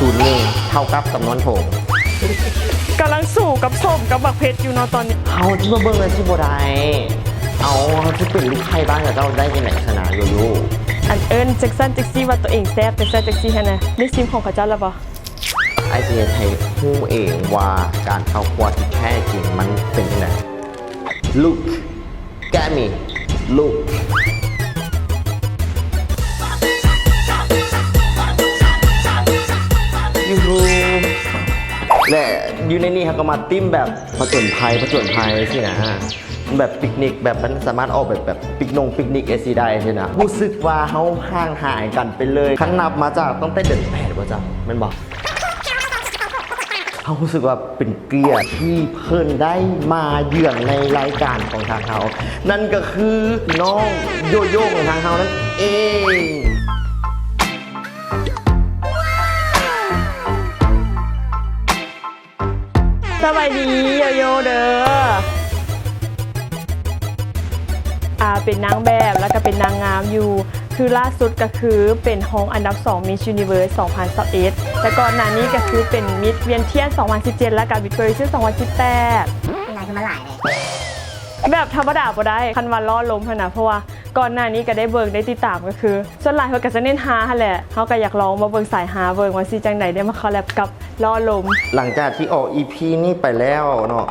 ສູນໜຶ່ງເທົ່າກັບຈຳນວນຖົງ. ກຳລັງສູ້ກັບສົ້ມກັບບັກເຜັດຢູ່ເນາະຕອນນີ້. ເຮົາຊິມາເບິ່ງແລ້ວຊິບໍ່ໄດ້. ເອົາ ເຮົາຊິເປັນລູກໃພ້ບ້ານເຂົາເຈົ້າໄດ້ຈັ່ງໃດຊັ້ນນະ ໂຢໂຢ? ອັນເອີ້ນຈັກຊັ້ນຈັກຊີ້ວ່າຕົວເອງແຊບ ຈັກຊັ້ນຈັກຊີ້ຫັ້ນນະ ໄດ້ຊີມຂອງເຂົາເຈົ້າແລ້ວບໍ່? ອ້າຍຊິເຮັດໃຫ້ຮູ້ເອງວ່າການເຂົ້າຄົວທີ່ແທ້ຈິງມັນເປັນຈັ່ງໃດ. Look at me, look. ຢູຮູ້ ແລະ ຢູ່ໃນນີ້ເຮົາກໍມາຕິມແບບຜະຈົນໄພ ຜະຈົນໄພຊີ້ນະ ແບບປິກນິກ ແບບມັນສາມາດອອກແບບ ແບບປິກນົງປິກນິກຈັ່ງຊີ້ໄດ້ຊີ້ນະ. ຮູ້ສຶກວ່າເຮົາຫ່າງຫາຍກັນໄປເລີຍ ຄັນນັບມາຈາກຕັ້ງແຕ່ເດືອນແປດບໍ່ຈັກ ແມ່ນບໍ່? ເຮົາຮູ້ສຶກວ່າເປັນກຽດທີ່ເພິ່ນໄດ້ມາເຢືອນໃນລາຍການຂອງທາງເຮົາ ນັ້ນກໍຄືນ້ອງໂຢໂຢຂອງທາງເຮົານັ້ນເອງ. ສະບາຍດີໂຢໂຢເດີ. ອ່າ ເປັນນາງແບບ ແລ້ວກໍເປັນນາງງາມຢູ່ ຄືລ່າສຸດກໍຄືເປັນຮອງອັນດັບສອງ Miss Universe ສອງພັນຊາວເອັດ ແລະ ກ່ອນໜ້ານີ້ກໍຄືເປັນ Miss ວຽງຈັນ ສອງພັນສິບເຈັດ ແລ້ວກໍ Miss Tourism ສອງພັນສິບແປດ. ເປັນຫຍັງຄືມັນຫຼາຍແທ້? ແບບທຳມະດາບໍ່ໄດ້ ຄັນວ່າລໍ້ລົມຫັ້ນນະ ເພາະວ່າກ່ອນໜ້ານີ້ກໍໄດ້ເບິ່ງໄດ້ຕິດຕາມ ກໍຄືສ່ວນຫຼາຍເພິ່ນກໍຈະເນັ້ນຮາຫັ້ນແຫຼະ ເຮົາກໍຢາກລອງມາເບິ່ງສາຍຮາເບິ່ງວ່າຊິຈັ່ງໃດ ໄດ້ມາຄໍແລັບກັບລໍ້ລົມ. ຫຼັງຈາກທີ່ອອກອີພີນີ້ໄປແລ້ວເນາະ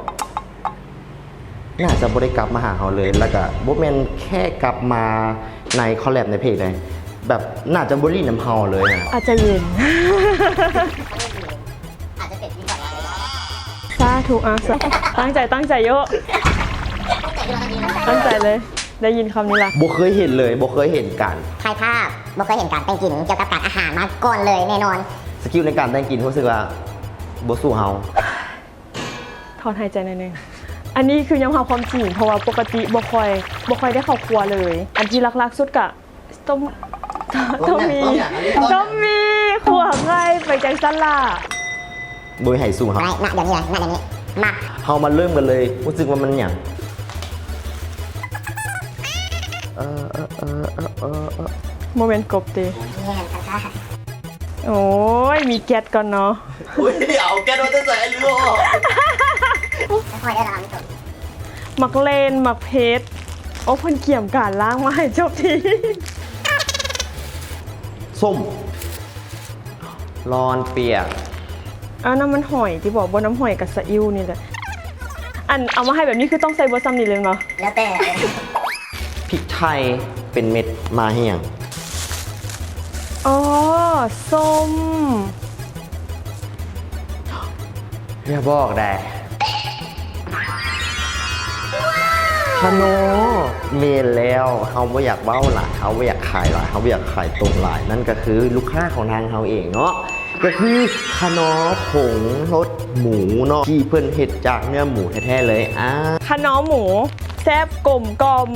ໜ້າຈະບໍ່ໄດ້ກັບມາຫາເຮົາເລີຍ ແລ້ວກະບໍ່ແມ່ນແຄ່ກັບມາໃນຄໍແລັບໃນເພຈໃດ ແບບໜ້າຈະບໍ່ຫຼິ້ນນຳເຮົາເລີຍນະ. ອາດຈະເຢັນ ອາດຈະເປັນທີ່ແບບວ່າ ສາທຸ ອາ ສາ ຕັ້ງໃຈ ຕັ້ງໃຈໂຢ ຕັ້ງໃຈເລີຍ ໄດ້ຍິນຄຳນີ້ລະ. ບໍ່ເຄີຍເຫັນເລີຍ ບໍ່ເຄີຍເຫັນການຖ່າຍພາບ ບໍ່ເຄີຍເຫັນການແຕ່ງກິນກ່ຽວກັບການອາຫານມາກ່ອນເລີຍແນ່ນອນ. ສະກິວໃນການແຕ່ງກິນຮູ້ສຶກວ່າບໍ່ສູ້ເຮົາ. ຖອນຫາຍໃຈໜ້ອຍໜຶ່ງ. ອັນນີ້ຄືຍອມຮັບຄວາມຈິງ ເພາະວ່າປົກກະຕິບໍ່ຄ່ອຍ ບໍ່ຄ່ອຍໄດ້ເຂົ້າຄົວເລີຍ. ອັນທີ່ຫຼັກໆສຸດກະຕົ້ມ ຕົ້ມໝີ່ ຕົ້ມໝີ່ ຂົ້ວໄຂ່ ໄປຈັ່ງຊັ້ນລະ. ບໍ່ມີໃຜສູ້ເຮົາ. ໄດ້ ນະ ດຽວນີ້ລະ ນະ ດຽວນີ້ ມາ ເຮົາມາເລີ່ມກັນເລີຍ. ຮູ້ສຶກວ່າມັນຫຍັງ? ເອີ ເອີ ບໍ່ແມ່ນກົບຕິ? ແມ່ນ ຄັນຖ້າ ໂອ້ຍ ມີແກັດກ່ອນເນາະ. ອຸ້ຍ ເອົາແກັດມາແຕ່ໃສ ຫຼື ໝາກເລັ່ນ ໝາກເຜັດ. ໂອ້ ເພິ່ນກຽມການລ້າງມາໃຫ້ຈົບທີ. ສົ້ມ ລ້ອນປຽກ. ເອົາ ນ້ຳມັນຫອຍຕິບໍ? ບໍ່ ນ້ຳຫອຍກັບຊາອິ້ວນີ້ແຫຼະ. ອັນເອົາມາໃຫ້ແບບນີ້ຄືຕ້ອງໃສ່ເບິດຊ່ຳນີ້ເລີຍແມ່ນບໍ່? ແລ້ວແຕ່. ພິກໄທເປັນເມັດມາໃຫ້ຫຍັງ? ອໍ ສົ້ມ. ຢ່າບອກໄດ໋. ຂະໜໍ. ແມ່ນແລ້ວ ເຮົາບໍ່ຢາກເວົ້າຫຼາຍ ເຮົາບໍ່ຢາກຂາຍຫຼາຍ ເຮົາບໍ່ຢາກຂາຍຕົງຫຼາຍ ນັ້ນກໍຄືລູກຄ້າຂອງທາງເຮົາເອງເນາະ. ກໍຄືຂະໜໍຜົງລົດໝູເນາະ ທີ່ເພິ່ນເຮັດຈາກເນື້ອໝູແທ້ໆເລີຍ. ອາ ຂະໜໍໝູ ແຊບກົມກ່ອມ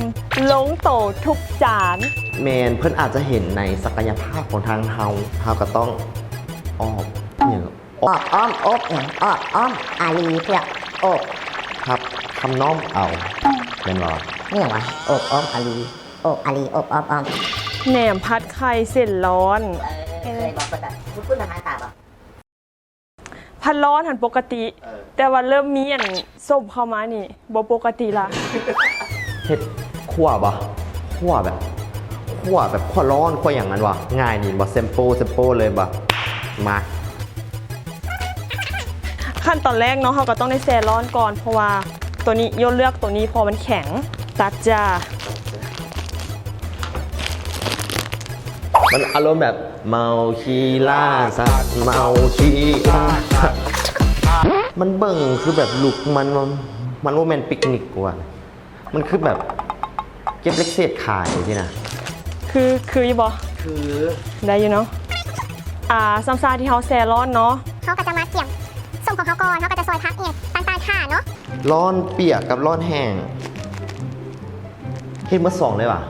ລົງໂຕທຸກຈານ. ແມ່ນ ເພິ່ນອາດຈະເຫັນໃນສັກກະຍະພາບຂອງທາງເຮົາ ເຮົາກໍຕ້ອງອອບ ອອບ ອ້ອມ ອົບ ຫຍັງ ອອບ ອ້ອມ ອາລີ ເພື່ອ ອົບ ຮັບຄຳນ້ອມເອົາ ແມ່ນບໍ່? ນີ້ຫຍັງວະ? ອົບ ອ້ອມ ອາລີ ອົບ ອາລີ ອົບ ອ້ອມ ອ້ອມ. ແໜມຜັດໄຂ່ເສັ້ນລ້ອນ. ເອີ ເຄີຍບໍ່? ແບບຄຸ້ນໆ ຜ່ານໆຕາບໍ່? ຜັດລ້ອນຫັ້ນປົກກະຕິ ເອີ ແຕ່ວ່າເລີ່ມມີອັນ ສົ້ມເຂົ້າມານີ້ບໍ່ປົກກະຕິລະ. ເຮັດຂົ້ວບໍ່? ຂົ້ວແບບ ຂົ້ວແບບ ຂົ້ວຮ້ອນ ຂົ້ວຫຍັງນັ້ນບໍ່? ງ່າຍນີ້ບໍ່? ແຊມໂປ້ ແຊມໂປ້ເລີຍບໍ່? ມາ ຂັ້ນຕອນແລກເນາະ ເຮົາກໍຕ້ອງໄດ້ແຊ່ຮ້ອນກ່ອນ ເພາະວ່າໂຕນີ້ ໂຢເລືອກໂຕນີ້ ເພາະມັນແຂງ. ຕັດຈ້າ. ມັນອາລົມແບບ ເມົາຂີ້ລ້າສັດ ເມົາຂີ້ລ້າສັດ. ມັນເບິ່ງຄືແບບລຸກມັນ ມັນບໍ່ແມ່ນປິກນິກກວ່າ ມັນຄືແບບເກັບເຫຼັກເສດຂາຍຊີ້ນະ. ຄື ຄືຢູ່ບໍ່? ຄື ໄດ້ຢູ່ເນາະ. ອ່າ ຊຳຊາທີ່ເຮົາແຊ່ຮ້ອນເນາະ ເຮົາກໍຈະມາກຽມສົ້ມຂອງເຮົາກ່ອນ ເຮົາກໍຈະຊອຍຜັກອີ່ຫຍັງຕ່າງໆຖ້າເນາະ. ຮ້ອນປຽກກັບຮ້ອນແຫ້ງ ເຮັດໝົດສອງເລີຍຫວາ?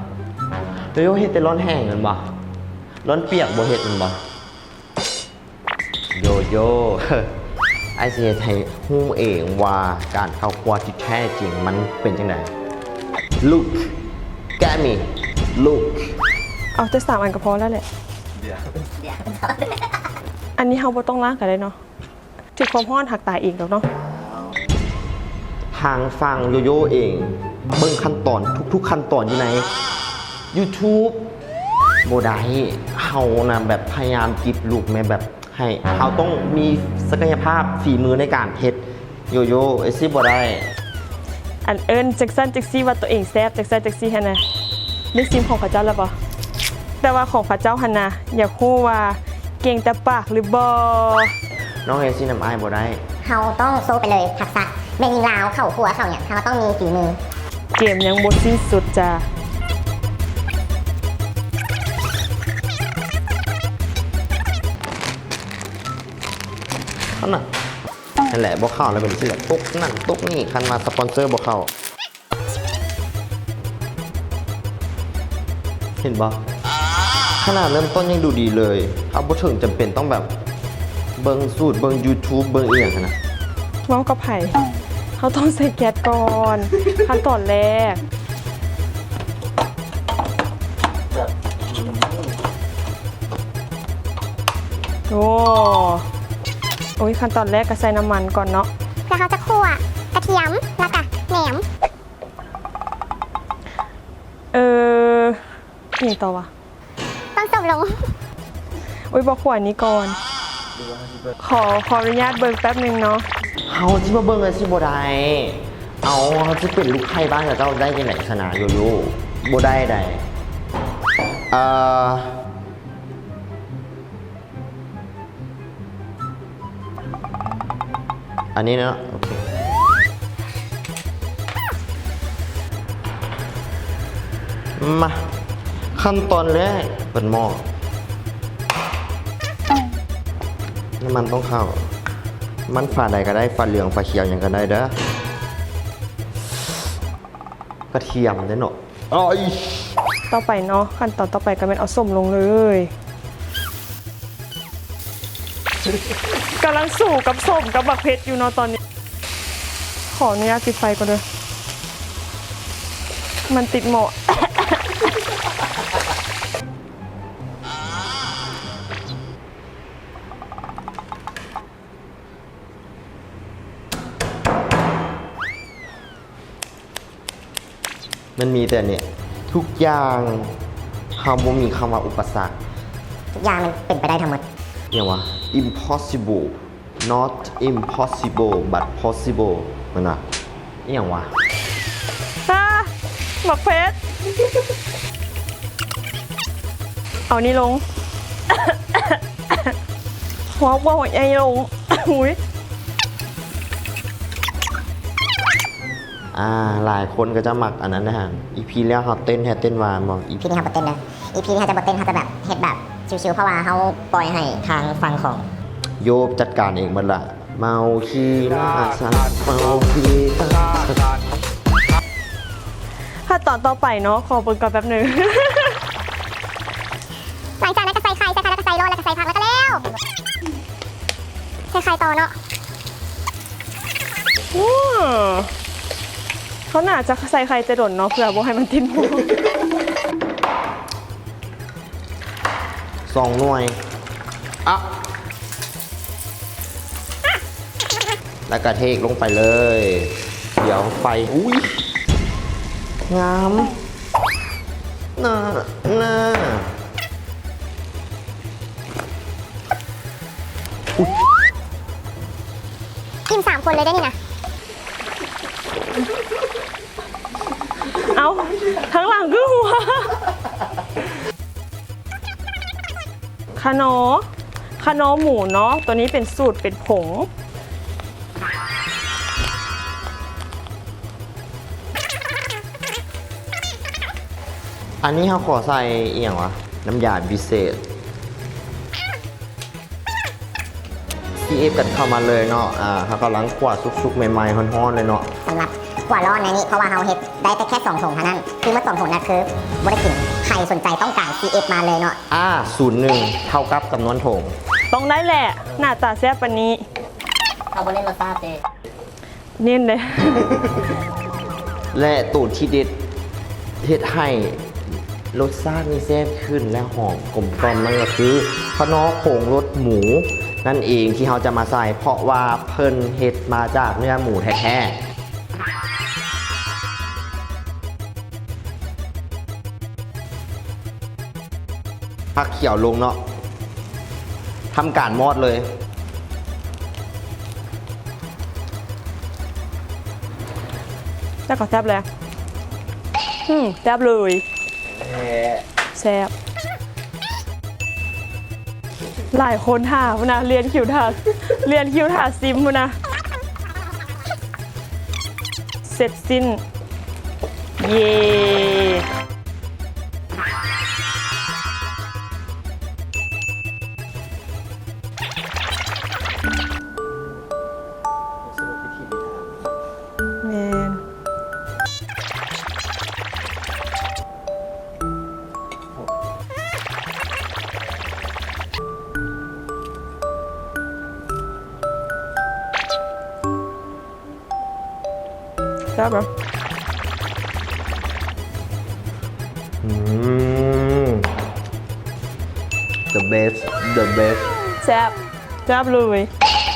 ໂຢໂຢເຮັດແຕ່ຮ້ອນແຫ້ງແມ່ນບໍ່? ຮ້ອນປຽກບໍ່ເຮັດແມ່ນບໍ່? ໂຢໂຢ ອ້າຍຊິເຮັດໃຫ້ຮູ້ເອງວ່າການເຂົ້າຄົວທີ່ແທ້ຈິງມັນເປັນຈັ່ງໃດ. Look at me, look. ເອົາແຕ່ສາມອັນກໍພໍແລ້ວແຫຼະ. ດຽວ ດຽວ ອັນນີ້ເຮົາບໍ່ຕ້ອງລ້າງກໍໄດ້ເນາະ ຖືກຄວາມຮ້ອນຫັກຕາຍເອງດອກເນາະ. ທາງຝັ່ງໂຢໂຢເອງເບິ່ງຂັ້ນຕອນ ທຸກໆຂັ້ນຕອນຢູ່ໃນ YouTube ບໍ່ໄດ້. ເຮົານະແບບພະຍາຍາມກິບລຸກແມ່ ແບບໃຫ້ເຮົາຕ້ອງມີສັກກະຍະພາບຝີມືໃນການເຮັດ. ໂຢໂຢ ເຮັດຊິບໍ່ໄດ້. ອັນເອີ້ນຈັ່ງຊັ້ນຈັ່ງຊີ້ວ່າຕົວເອງແຊບ ຈັ່ງຊັ້ນຈັ່ງຊີ້ຫັ້ນນະ ໄດ້ຊິມຂອງເຂົາເຈົ້າແລ້ວບໍ່? ແຕ່ວ່າຂອງເຂົາເຈົ້າຫັ້ນນະ ຢາກຮູ້ວ່າເກັ່ງແຕ່ປາກຫຼືບໍ່? ນ້ອງເຮັດຊິນຳອ້າຍບໍ່ໄດ້. ເຮົາຕ້ອງໂຊໄປເລີຍທັກສະ ແມ່ຍິງລາວ ເຂົ້າຄົວເຂົ້າຫຍັງ ເຮົາຕ້ອງມີຝີມື. ເກມຍັງບໍ່ສິ້ນສຸດຈ້າ. ອັນນະ ນັ້ນແຫຼະ ບໍ່ເຂົ້າແລ້ວເປັນຈັ່ງຊີ້ແຫຼະ ຕົກນັ້ນຕົກນີ້ ຄັນວ່າສະປອນເຊີບໍ່ເຂົ້າ. ເຫັນບໍ່? ຂະໜາດເລີ່ມຕົ້ນຍັງດູດີເລີຍ. ເຮົາບໍ່ເຖິງຈຳເປັນຕ້ອງແບບເບິ່ງສູດ ເບິ່ງ YouTube ເບິ່ງອີ່ຫຍັງຫັ້ນນະ. ເວົ້າກັບໃຜ? ເຮົາຕ້ອງໃສ່ແກັດກ່ອນ ຂັ້ນຕອນແລກ. ໂອ້ ໂອ້ຍ ຂັ້ນຕອນແລກກໍໃສ່ນ້ຳມັນກ່ອນເນາະ ແລ້ວເຮົາຈະຂົ້ວກະທຽມ ແລ້ວກະແໜມ. ເອີ ອີ່ຫຍັງຕໍ່ວະ? ຕ້ອງສົມລົງ. ໂອ້ຍ ບໍ່ ຂົ້ວອັນນີ້ກ່ອນ. ຂໍ ຂໍອະນຸຍາດເບິ່ງແປັບໜຶ່ງເນາະ. ເຮົາຊິມາເບິ່ງຈັ່ງຊີ້ບໍ່ໄດ້. ເອົາ ເຮົາຊິເປັນລູກໃພ້ບ້ານເຂົາເຈົ້າໄດ້ຈັ່ງໃດຊະນະ ໂຢໂຢ? ບໍ່ໄດ້ໃດ. ເອີ ອັນນີ້ເນາະ ໂອເຄ ມາ ຂັ້ນຕອນແລກ ເປີດໝໍ້ ນ້ຳມັນຕ້ອງເຂົ້າ ມັນຝາໃດກໍໄດ້ ຝາເຫຼືອງ ຝາຂຽວ ຫຍັງກໍໄດ້ເດີ້ ກະທຽມເດ້ເນາະ. ໂອ້ຍ ຕໍ່ໄປເນາະ ຂັ້ນຕອນຕໍ່ໄປກໍແມ່ນເອົາສົ້ມລົງເລີຍ. ກຳລັງສູ້ກັບສົ້ມກັບບັກເຜັດຢູ່ເນາະຕອນນີ້. ຂໍອະນຸຍາດປິດໄຟກ່ອນເດີ້ ມັນຕິດໝໍ້. ມັນມີແຕ່ນີ້ ທຸກຢ່າງ ເຮົາບໍ່ມີຄຳວ່າອຸປະສັກ ທຸກຢ່າງມັນເປັນໄປໄດ້ທັງໝົດ. ຫຍັງວະ? Impossible, not impossible but possible ແມ່ນຫວາ? ອີ່ຫຍັງວະ? ອາ ບັກເຜັດ ເອົານີ້ລົງ ຫົວບົວຫົວໃຫຍ່ລົງ ອຸ້ຍ. ອ່າ ຫຼາຍຄົນກໍຈະມັກອັນນັ້ນນະ ອີພີແລ້ວເຮົາເຕັ້ນແທ້ເຕັ້ນຫວານບໍ່? ອີພີນີ້ເຮົາບໍ່ເຕັ້ນເດີ້ ອີພີນີ້ເຮົາຈະບໍ່ເຕັ້ນ ເຮົາຈະແບບເຮັດແບບຊິວໆ ເພາະວ່າເຮົາປ່ອຍໃຫ້ທາງຝັ່ງຂອງໂຢບຈັດການເອງໝົດລະ. ເມົາຄີລາສັດ ເມົາຄີລາສັດ. ຂັ້ນຕອນຕໍ່ໄປເນາະ ຂໍເບິ່ງກ່ອນແປັບໜຶ່ງ. ຫຼັງຈາກນັ້ນກໍໃສ່ໄຂ່ ໃສ່ໄຂ່ແລ້ວກໍໃສ່ໂລດ ແລ້ວກໍໃສ່ຜັກ ແລ້ວກໍແລ້ວ. ໃສ່ໄຂ່ຕໍ່ເນາະ. ໂອ້ ເຂົາໜ້າຈະໃສ່ໄຂ່ແຕ່ດົນເນາະ ເພື່ອບໍ່ໃຫ້ມັນຕິດໝໍ້. ສອງໜ່ວຍ ອະ ແລ້ວກະເທລົງໄປເລີຍ. ດຽວໄຟ ອຸ້ຍ ງາມ ໜ້າ ໜ້າ ອຸ້ຍ ອີ່ມສາມຄົນເລີຍເດ້ນີ້ນະ. ເອົ້າ ທາງຫຼັງຄືຫົວ. ຄະນໍ ຄະນໍໝູເນາະ ຕົວນີ້ເປັນສູດເປັນຜົງ. ອັນນີ້ເຮົາຂໍໃສ່ອີ່ຫຍັງວະ ນ້ຳຢາພິເສດ. ຊີເອັຟກັນເຂົ້າມາເລີຍເນາະ ອ່າ ເຮົາກຳລັງຂົ້ວສຸກໆ ໃໝ່ໆ ຮ້ອນໆ ເລີຍເນາະ. ສຳລັບຂົ້ວລ້ອນໃນນີ້ ເພາະວ່າເຮົາເຮັດໄດ້ແຕ່ແຄ່ສອງຖົງເທົ່ານັ້ນ ຄືໝົດສອງຖົງນັ້ນຄືບໍ່ໄດ້ກິນ. ໃຜສົນໃຈຕ້ອງການ ຊີເອັຟ ມາເລີຍເນາະ. ອ່າ ສູນໜຶ່ງ ເທົ່າກັບຈຳນວນຖົງ. ຕ້ອງໄດ້ແຫຼະ ໜ້າຕາແຊບປານນີ້. ເຮົາບໍ່ເນັ້ນລົດຊາດເດ້. ເນັ້ນເດ້. ແລະ ໂຕທີ່ເດັດ ເຮັດໃຫ້ລົດຊາດນີ້ແຊບຂຶ້ນ ແລະ ຫອມກົມກ່ອມ ນັ້ນກໍຄື ຂະນໍຜົງລົດໝູ ນັ້ນເອງທີ່ເຮົາຈະມາໃສ່ ເພາະວ່າເພິ່ນເຮັດມາຈາກເນື້ອໝູແທ້ໆ. ຜັກຂຽວລົງເນາະ ທຳການມອດເລີຍ. ແລ້ວກໍແຊບເລີຍ. ອືມ ແຊບເລີຍ. ແຊບ. ຫຼາຍຄົນຖ້າພຸ້ນນະ ລຽນຄິວຖ້າ ລຽນຄິວຖ້າຊິມພຸ້ນນະ. ເສັດສິ້ນ. ເຢ. ແມ່ນ. ແຊບເນາະ. ອືມ the best the best. ແຊບ ແຊບເລີຍ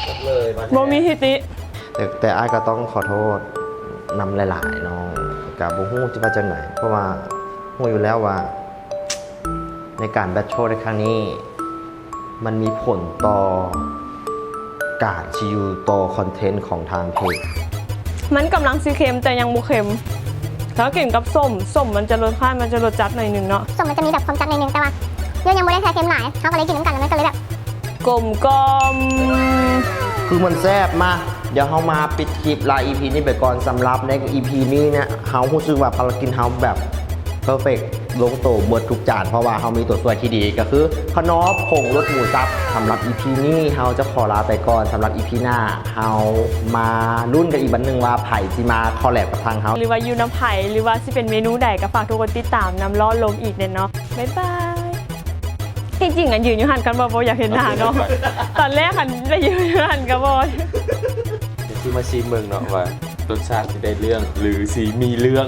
ແຊບເລີຍ ບໍ່ມີທິຕິ. ແຕ່ ແຕ່ອ້າຍກໍຕ້ອງຂໍໂທດນຳຫຼາຍໆເນາະ ກໍບໍ່ຮູ້ຈະວ່າຈັ່ງໃດ ເພາະວ່າຮູ້ຢູ່ແລ້ວວ່າ ໃນການແບັດເທິ້ນໃນຄັ້ງນີ້ ມັນມີຜົນຕໍ່ການທີ່ຢູ່ຕໍ່ຄອນເທັນຂອງທາງເພຈ. ມັນກຳລັງຊິເຄັມ ແຕ່ຍັງບໍ່ເຄັມ. ຖ້າກິນກັບສົ້ມ, ສົ້ມມັນຈະລົດ ຄ້າຍມັນຈະລົດຈັດໜ້ອຍໜຶ່ງເນາະ. ສົ້ມມັນຈະມີແບບຄວາມຈັດໜ້ອຍໜຶ່ງ, ແຕ່ວ່າຍ້ອນຍັງບໍ່ໄດ້ເທື່ອເຄັມຫຼາຍ, ເຮົາກໍເລີຍກິນນຳກັນ ແລ້ວມັນກໍເລີຍແບບ ກົມກ່ອມ. ຄືມັນແຊບ. ມາ, ດຽວເຮົາມາປິດຄລິບລາຍອີພີນີ້ໄປກ່ອນ. ສຳລັບໃນອີພີນີ້ເນຍ, ເຮົາຮູ້ສຶກວ່າພາລະກິນເຮົາແບບເພີເຟັກ ລົງໂຕເບິດທຸກຈານ, ເພາະວ່າເຮົາມີຕົວຊ່ວຍທີ່ດີ ກໍຄືຂະໜໍ່ຜົງລົດໝູສັບ. ສຳລັບອີພີນີ້ເຮົາຈະຂໍລາໄປກ່ອນ. ສຳລັບອີພີໜ້າ ເຮົາມາລຸ້ນກັນອີກບັດໜຶ່ງວ່າໃຜຊິມາຄໍແລັບກັບທາງເຮົາ ຫຼືວ່າຢູ່ນຳໃຜ ຫຼືວ່າຊິເປັນເມນູໃດ, ກໍຝາກທຸກຄົນຕິດຕາມນຳ ລໍລົມອີກແນ່ເນາະ. ບາຍບາຍ. ທີ່ຈິງອັນຢືນຢູ່ຫັ້ນ ຄັນວ່າບໍ່ຢາກເຫັນໜ້າເນາະ, ຕອນແລກຫັ້ນໄປຢືນຢູ່ຫັ້ນກໍບໍ່. ດຽວຊິມາຊີມເບິ່ງເນາະວ່າລົດຊາດຊິໄດ້ເລື່ອງ ຫຼື ຊິມີເລື່ອງ.